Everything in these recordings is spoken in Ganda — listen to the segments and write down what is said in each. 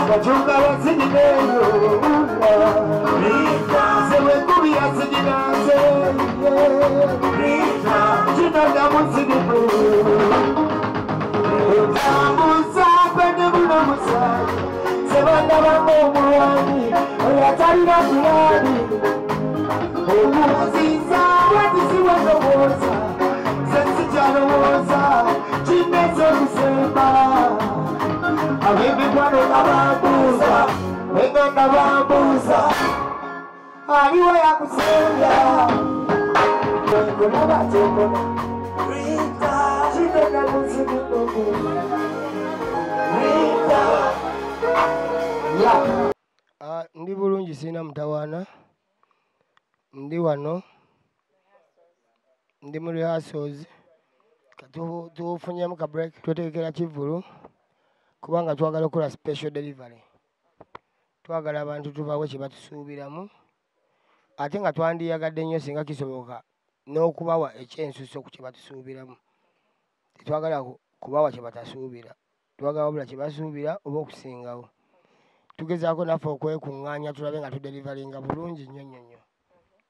Bajunga bazigineyo Sewekubi yasiginaze Kinanda muzigimu Otambuza kwene buno musayi Sebandabanga omulwanyi Oyo atalina pulani Omuziza watisiwe ndowooza Nze sikyalowooza Kineze okusemba Ab'emikwano nga bambuuza Enganda bambuuza Aliwo yakusemba Nkulaba kyenkona Kinenda muzigimu Ndi bulungi sirina mutawaana, ndi wano, ndi mu rehearsals, tufunyemu ka break, twetegekera kivvulu kubanga twagala okukola special delivery. Twagala abantu tubawe kye batusuubiramu ate nga twandiyagadde nnyo singa kisoboka n'okubawa ekyensusso ku kye batusuubiramu. Tetwagala kubawa kye batasuubira, twagala wabula kye basuubira oba okusingawo. Tugezaako naffe okwekuŋŋaanya tulabe nga tudelivaringa bulungi nnyo nnyo nnyo.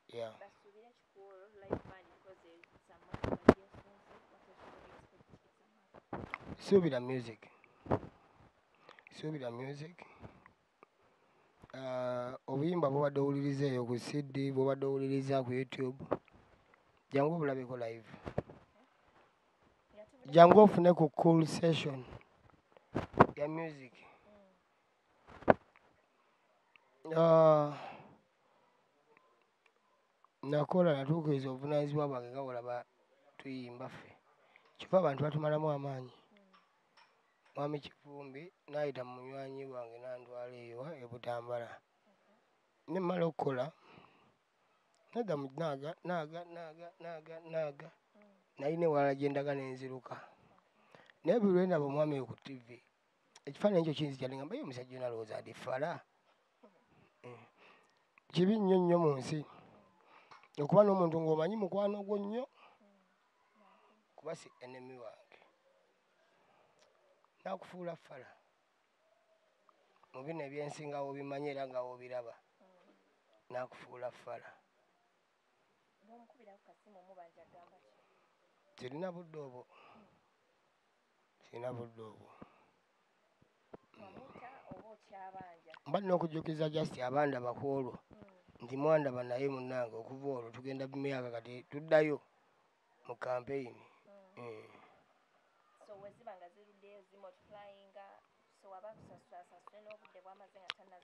Yeah. Suubira music. Suubira music. Obuyimba bw'obadde owuliriza eyo ku CD, bw'obadde owuliriza ku YouTube, jangu obulabeko live. Jangu ofune ku cool session ya music. Nakola natuukiriza obuvunaanyizibwa bwange nga bw'olaba tuyimba ffe. Kyokka abantu batumalamu amaanyi. Mwami Kivumbi n'ayita mu munywanyi wange n'antwala eyo e Butambala. Ne mmala okukola nadda mu naaga naaga naaga naaga naaga nalina ewalala gye ndaga ne nziruka. Naye buli lwe ndaba omwami oyo ku TV ekifaananyi ekyo kinzija ne ŋŋamba ye omusajja ono alowooza ndi ffala. Kibi nnyo nnyo mu nsi okuba n'omuntu ng'omanyi mukwano gwo nnyo kuba si enemy wange n'akufuula ffala. Mu bino ebyensi nga w'obimanyi era nga w'obiraba n'akufuula ffala. Sirina budde obwo, sirina budde obwo. Mba nina okujjukiza just abandaba ku olwo nti mwandaba naye munnange okuva olwo tugenda mu myaka kati tuddayo mu campaign.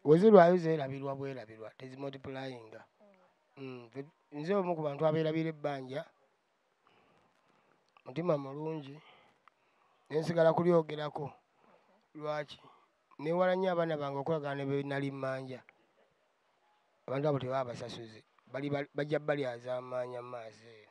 Wezirwayo zeerabirwa bwerabirwa tezimultiplyinga. Nze omu ku bantu abeerabira ebbanja, mutima mulungi ne nsigala kulyogerako. Lwaki? Neewala nnyo abaana bange okolagana ne be nali mmanja. Abantu abo tebaba basasuze, bajja balyazaamaanya mu maaso eyo.